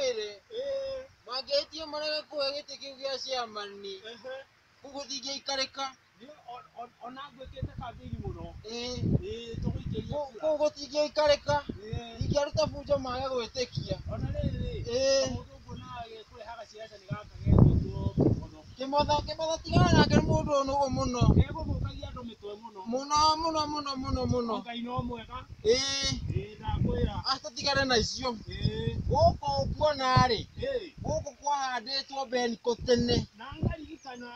ngwĩre mangĩhĩtie marege kũhe gĩtĩ kĩu gĩa chairman kũu gũtingĩikarĩka. Ona ngwĩkĩte kambĩini mũno. Ĩĩ. Tũgũikĩria kura. Kũu gũtingĩikarĩka. Ingĩaruta bunjo mage gwĩtĩkia. Ona rĩrĩ, Ĩĩ. mũndũ nguona agĩkũrehaga ciaca nĩ gaka gegwĩtwo Kĩmotho. Kĩmotho, Kĩmotho tigana nake nĩ mũndũ ũnũgũ mũno. Gegũthũkagia andũ mĩtwe mũno. Mũno mũno mũno mũno mũno. Ngai no mwega. Ĩĩ. Ĩĩ ndakwĩra. Tũtigane na icio. Ĩĩ. Gũkũ ũkuona rĩ, Ĩĩ. gũkũ kwahandĩtwo beniko tene. Na ngaririkana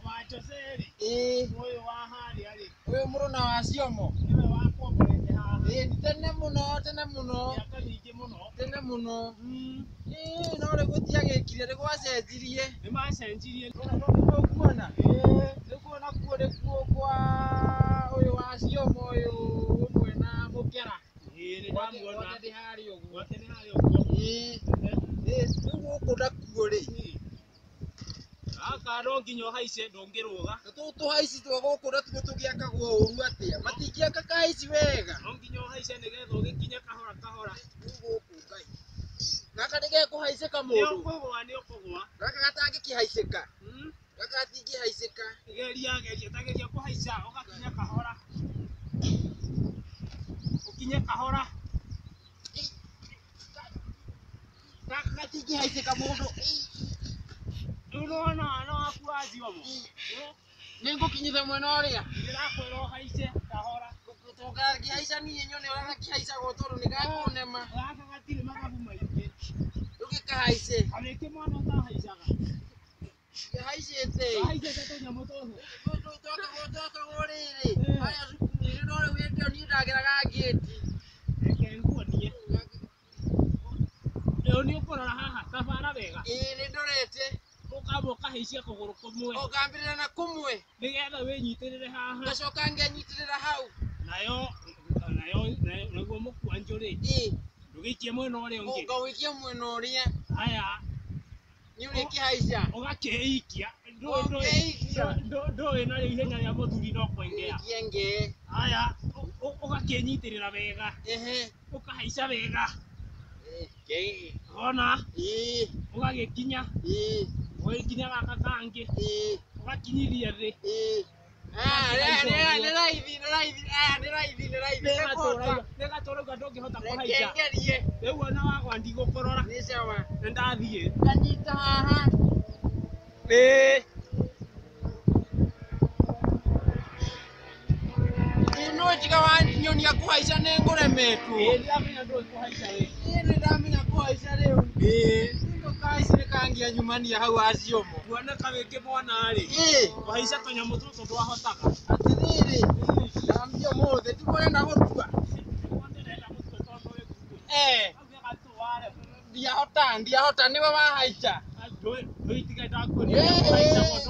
wa Jose rĩ, Ĩĩ. ũyũ wa harĩa rĩ, Ũyũ mũrũna wa Ciongo. nĩwe wakomborete haha. Ĩĩ ni tene mũno, tene mũno. Mĩaka mĩingĩ mũno. Tene mũno. Ĩĩ no rĩu gũtiagĩkire, rĩu gwacenjirie. Nĩ macenjirie. Nĩũkuona? Ĩĩ. Nĩũkuona kuo nĩkuo kwa ũyũ wa Ciongo ũyũ ũmwe na Mũkera. Ĩĩ nĩ ndamuona. Gwake ndĩ harĩa ũguo. Gwake nĩ harĩa ũguo. Ĩĩ. Ĩĩ rĩu gũkũ nakuo rĩ. Gaka no nginya ũhaice ndũngĩrũga. Tũtũ tũhaici twa gũkũ natuo tũgĩakagwo ũru atĩa? Matingĩaka kahaici wega. No nginya ũhaice nĩgetha ũgĩkinye kahora kahora. Rĩu gũkũ Ngai. Gaka nĩgekũhaicĩka Nĩ mũndũ. ũkũgũa nĩ ũkũgũa. Gaka gatangĩkĩhaicĩka. Gaka gatingĩhaicĩka. Geria geria ta geria kũhaica ũgakinya kahora. Ũkinye kahora. Gaka gatingĩhaicĩka mũndũ. Rĩu nĩwona wana waku wa Ciongo. Nĩngũkinyitha mwena ũrĩa. Ndĩrakwĩra ũhaice kahora. Tũngĩhaica niĩ nyone ũrĩa gakĩhaicagwo tondũ nĩgakũnema. Gaka gatirĩ mathabu maingĩ. Rĩu gĩkahaice. Karĩkĩ mwana ũtahaicaga. Kĩhaicĩte. Wahaicĩte tũnyamũ tũtũ. Twakagwo rĩrĩ. Harĩa cukuru-inĩ no rĩu hĩndĩ ĩyo niĩ ndageraga ngĩti. Reke nguonie. Rĩu nĩ ũkũrora haha ta bara wega. Ĩĩ nĩndorete. Ũkamba ũkahaicia kũgũrũ kũmwe. Ũkambĩrĩra na kũmwe. Nĩgetha wĩnyitĩrĩre haha. Ngacoka ngenyitĩrĩra hau. Nayo nayo naguo mũkwanjũ rĩ, Ĩĩ. ndũgĩikie mwena ũrĩa ũngĩ. Ngawĩikia mwena ũrĩa. Haya, Nĩ ũrĩkĩhaica. ũgakĩikia. Ũngĩikia. Ndũĩ narĩo ihenya rĩa mũthuri no kwengea. Ikie ngee. Haya, ũgakĩnyitĩrĩra wega. Ehe. Ũkahaica wega. Ĩĩ. Wona, Ĩĩ. ũgagĩkinya. Ĩĩ. Ũgagĩkinya gaka kangĩ. Ĩĩ. Ũgakinyithia thĩ. Ĩĩ. Nĩ raithi, nĩ raithi, nĩ raithi, nĩ raithi. Nĩgatũrauga ndũngĩhota Reke kũhaica. ngerie. Rĩu ona wagwa ndigũkũrora. Nĩ sawa. Nĩ ndathiĩ. Nganyita haha. Ĩĩ. Ĩno tiga wanyonia kũhaica nĩ ngũremetwo. Ĩĩ ndĩramenya ndũĩ kũhaica wĩ. Ĩĩ nĩ ndamenya kũhaica rĩu. Ĩĩ. Nĩndũkahaici nĩkangianyumania hau Aciongo. Kuona kawĩkĩ mwana rĩ. Ĩĩ. Kũhaica tũnyamũ tũtũ ndwahotaga. Atĩrĩrĩ, ndambia ũmũthĩ tiguo ũrenda gũtua. Nĩguo ndĩrenda gũtua tondũ wĩ nguo. Eh. Hau nĩgatũware. Ndiahota, ndiahota nĩwe wahaica. Ndũĩ tiga ndakuonia kũhaica mũndũ.